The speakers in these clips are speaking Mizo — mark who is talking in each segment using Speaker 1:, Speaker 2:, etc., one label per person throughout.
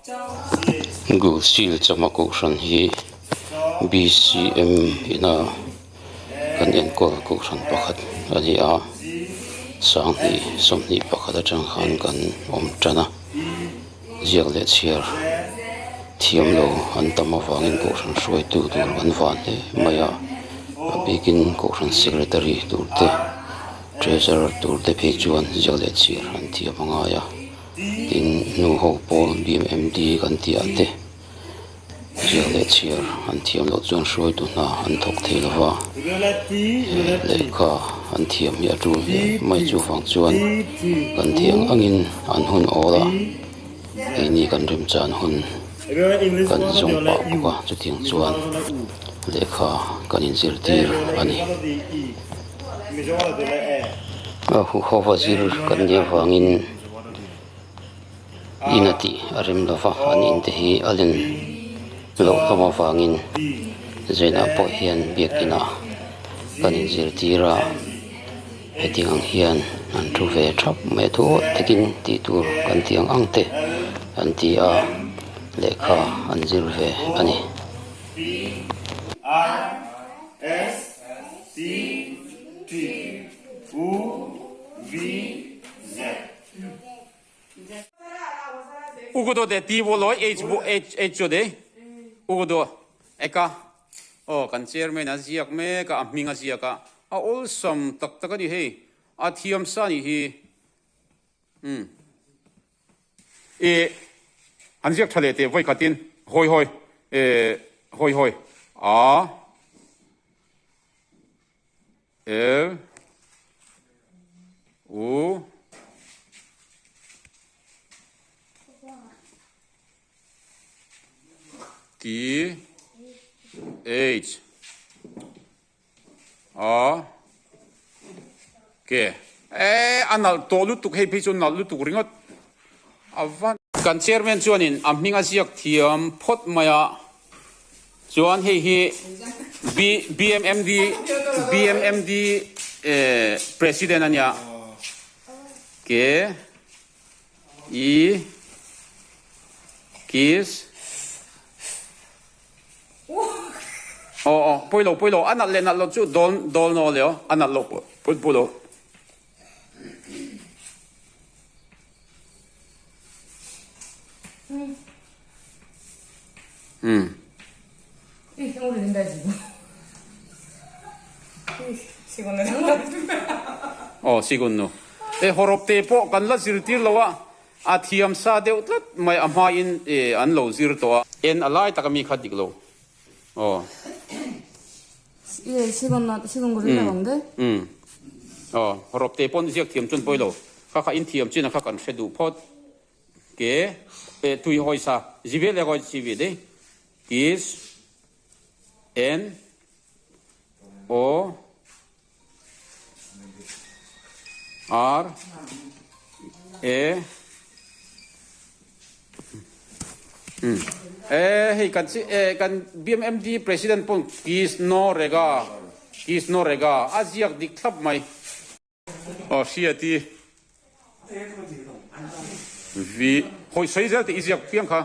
Speaker 1: Gulsil chama kohhran hi bcm ina kan enkawl kohhran pakhat a ni a sanghnih sawmhnih pakhat atang khan kan awm tan a ziak leh chhiar thiam lo an tam avangin kohhran hruaitu tur kan van hle mai a a bikin kohhran secretary tur te treasurer tur te phei chuan ziak leh chhiar an thiam a ngai a. Tin, nu ho pawl BMD kan tih ah te ziak leh chhiar an thiam loh chuan hruaitu hna an thawk thei lo va, he lehkha an thiam hi a tul hle mai chuvang chuan kan thiang angin an hun awl a, keini kan remchan hun kan zawng pah bawk a, chutiang chuan lehkha kan inzirtir a ni. A huhova zir kan nih avangin in a tih a rem lo va an in te hi a len loh hlawm avangin zainah pawh hian biakin ah kan inzirtir a hetiang ang hian an thu ve thap mai a thu awih takin tih tur kan tih ang ang te an ti a lehkha an zir ve a ni.
Speaker 2: C T U V Z.
Speaker 3: Ugudo de ti wo loi H bo H H cho de ugudo eka o kan chairman a ziak mek a a hming a ziak a a awlsam tak tak a ni hei a thiam sa nih hi umm e an ziak tha leh teh vawi khatin hawi hawi e hawi hawi a. L U T H A K E a nalh tawh lutuk hei phei chu nalh lutuk ringawt a van. Kan chairman chuanin a hming a ziak thiam phawt mai a. Chuan hei hi BMMD BMMD president a nia K E Kis Aw aw pawilo pawilo a nalh leh nalh lo chu dawl dawl naw leh aw a nalh loh pawh pawilo. Aw sigun nu e hawrawp te pawh kan la zirtir lo a a thiam sa deuh tlat mai a hmain e an lo zir tawh a en a lai tak a mi kha dik lo aw. Umm aw rawp te pawn ziak thiam chuan pawi lo kha kha in thiam chin a kha kan hre duh phawt ke eh tui hawi sa zive leh hawi chi ve dei kis en o R E Um e hei kan chi e kan BMMD president pawh Kis no rega Kis no rega a ziak dik thlap mai. Aw hriati Vi hawi sawi zel teh i ziak piang kha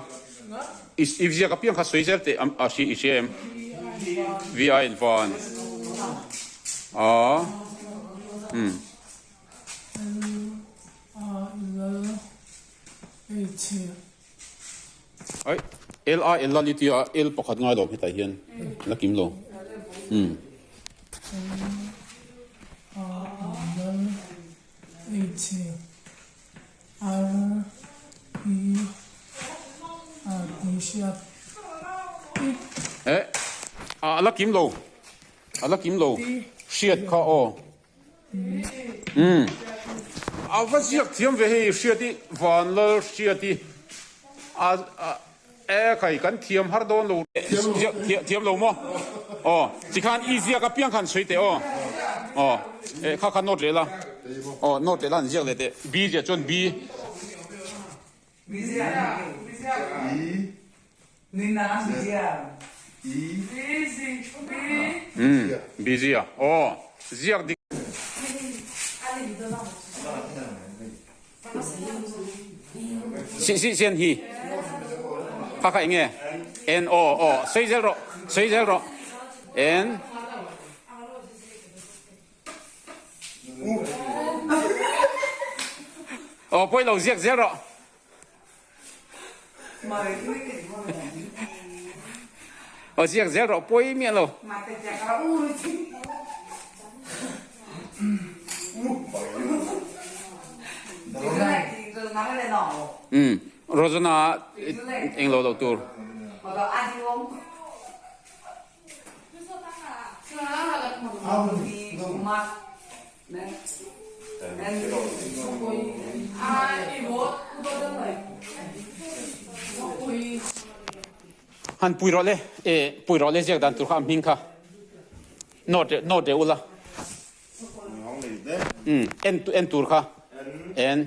Speaker 3: i ziak apiang kha sawi zel teh a hri i hria em Vi a in van a um. Ai L a L a ni tia L pakhat ngai lo hetah hian la kim lo um. Eh a la kim lo a la kim lo hriat kha aw. Umm a va ziak thiam ve hei hriat i van lal hriat i a e khai kan thiam har dawn lo ziak thiam lo maw aw tikhan i ziak apiang khan sawi teh aw aw e kha kha note leh la aw note leh la an ziak leh teh b ziah chuan b Umm busy a aw ziak dik. Si si sian hi. Kha kha eng nge? N aw aw sawi zel rawh sawi zel rawh N Aw pawi lo ziak zel rawh. Aw ziak zel rawh pawi miah lo. Umm Rozana englo lo tur. Han pui rawh le e pui rawh le ziak dan tur kha a hming kha note note ula um en en tur kha en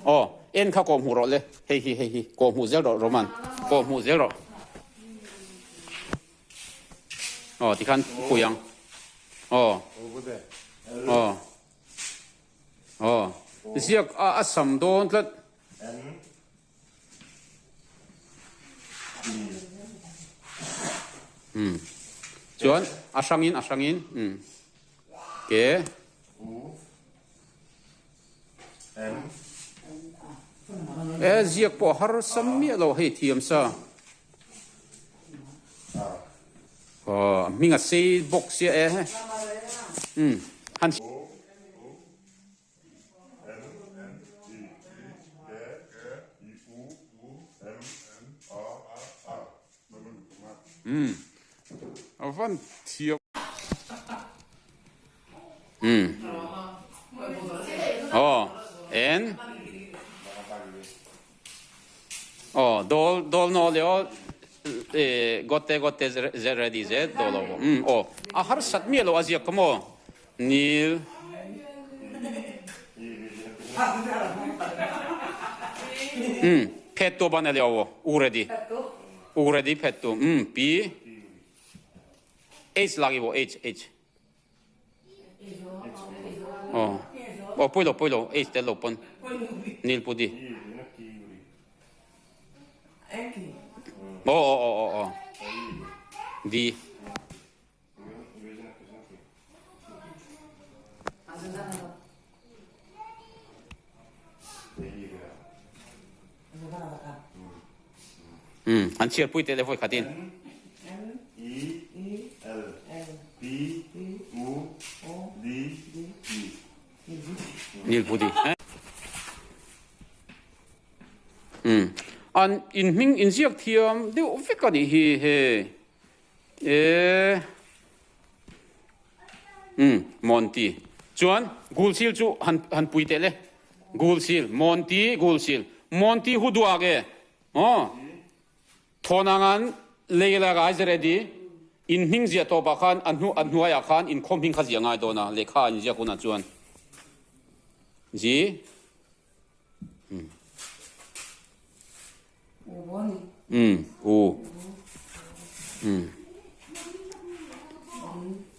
Speaker 3: aw en kha kawh hmuh rawh le hei hi hei hi kawh hmuh zel rawh Roman kawh hmuh zel rawh. Aw tikhan pui ang. Aw. Aw. Aw. Ziak a a sam dawn tlat. Um. Chuan a hrangin a hrangin um. Ke. E ziak pawh har sam miah lo hei thiam sa. Aw hming a sei bawk sia e um han um a van thiam um aw en Aw dawl dawl naw leh aw eh gote gote ze ready ze dawl aw umm aw a harsat miah lo a ziak ka maw nil umm phet tu ban a leh aw u ready u ready phet tu umm pi h lak i aw h h. Aw aw pawi lo pawi lo H tel lo pawn Nil pu di aw aw aw aw aw D Umm an chhiar pui teh le vawi khat in. Nil pu di. Umm an in hming in ziak thiam deuh vek a nih hi hei e umm Monty chuan Gulsil chu han han pui teh le. Gulsil, Monty Gulsil, Monty hu duak e. Aw. Thawnangan leila gai ze ready. In hming ziah tawpah khan a hnu a hnuaiah khan in khaw hming kha ziah ngai dawn a, lehkha in ziak hunah chuan. Ji. Um. Um, u. Um.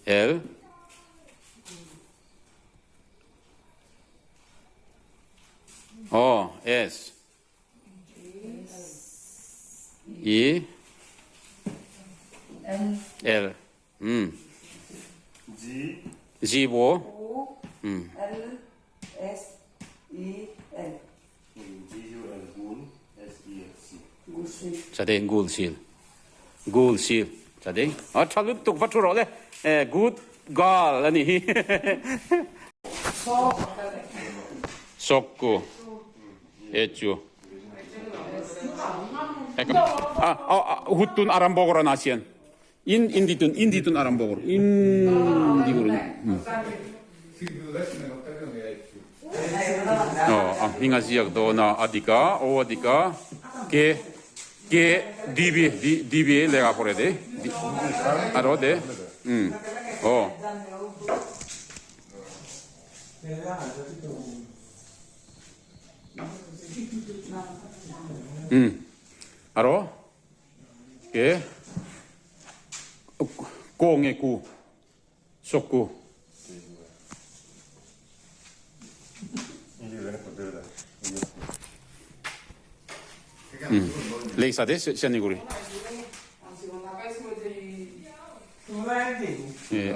Speaker 3: L. Aw, S. E. L. Um.
Speaker 2: G.
Speaker 3: G bo. Um.
Speaker 4: L S E L.
Speaker 2: G U L Gul S E L C.
Speaker 4: Gul sil.
Speaker 3: Chade gul sil. Gul sil. Chade. A tha lut tuk va thu rawh le. Eh good girl ani hi. Sokku. E chu. A a hutun aram bogor ana sian. In indi tun indi tun aram bogor. Indi urun. Aw a hming a ziak dawn a a dik a aw a dik a ke ke db db leh a pawh de a rawh de um aw. Um a rawh ke kaw nge ku. Sawkku. Lei sa te Sianiguri.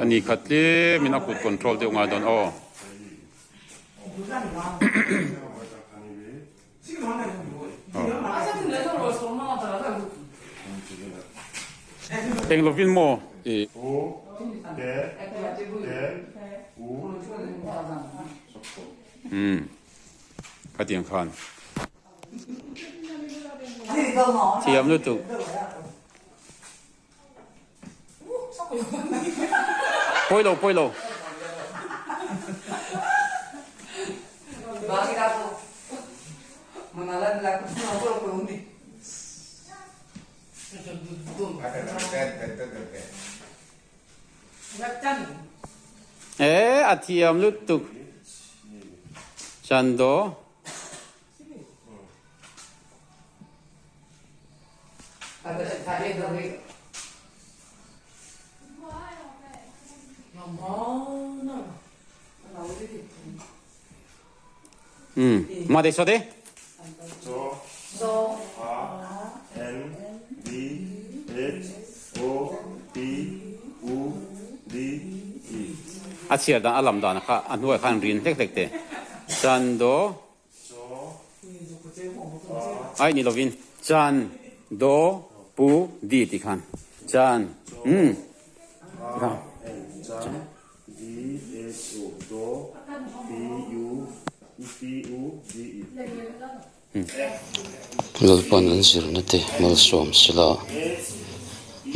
Speaker 3: A ni khat tlem in a kut control deuh ngai dawn aw. Eng lovin maw i. Khatiang khan. Thiam lutuk. Pawi lo, pawi lo. E a thiam lutuk. Chando. Ma de so de.
Speaker 2: So A N D H O P U D E.
Speaker 3: A chhiar dan a lam dan kha a hnuai khan rin hlek hlek te. Chando. Ai ni lovin chan do pu di ti khan chan um
Speaker 2: A N chan D H O do P U P U D E.
Speaker 1: Lalpan an zirna te malsawm sela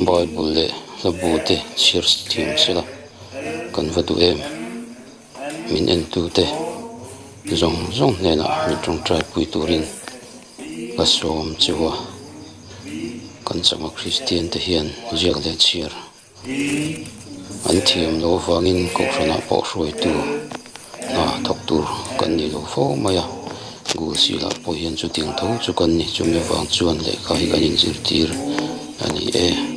Speaker 1: Bible leh hlabu te chhiar thiam sela kan va duh em. Min entute zawng zawng hnenah min tawngtai pui turin ka sawm cheu a, kan chama Kristian te hian ziak leh chhiar an thiam loh avangin kohhranah pawh hruaitu hna thawk tur kan ni lo fo mai a, Gul silah pawh hian chutiang tho chu kan ni chumi avang chuan lehkha hi kan inzirtir a ni e.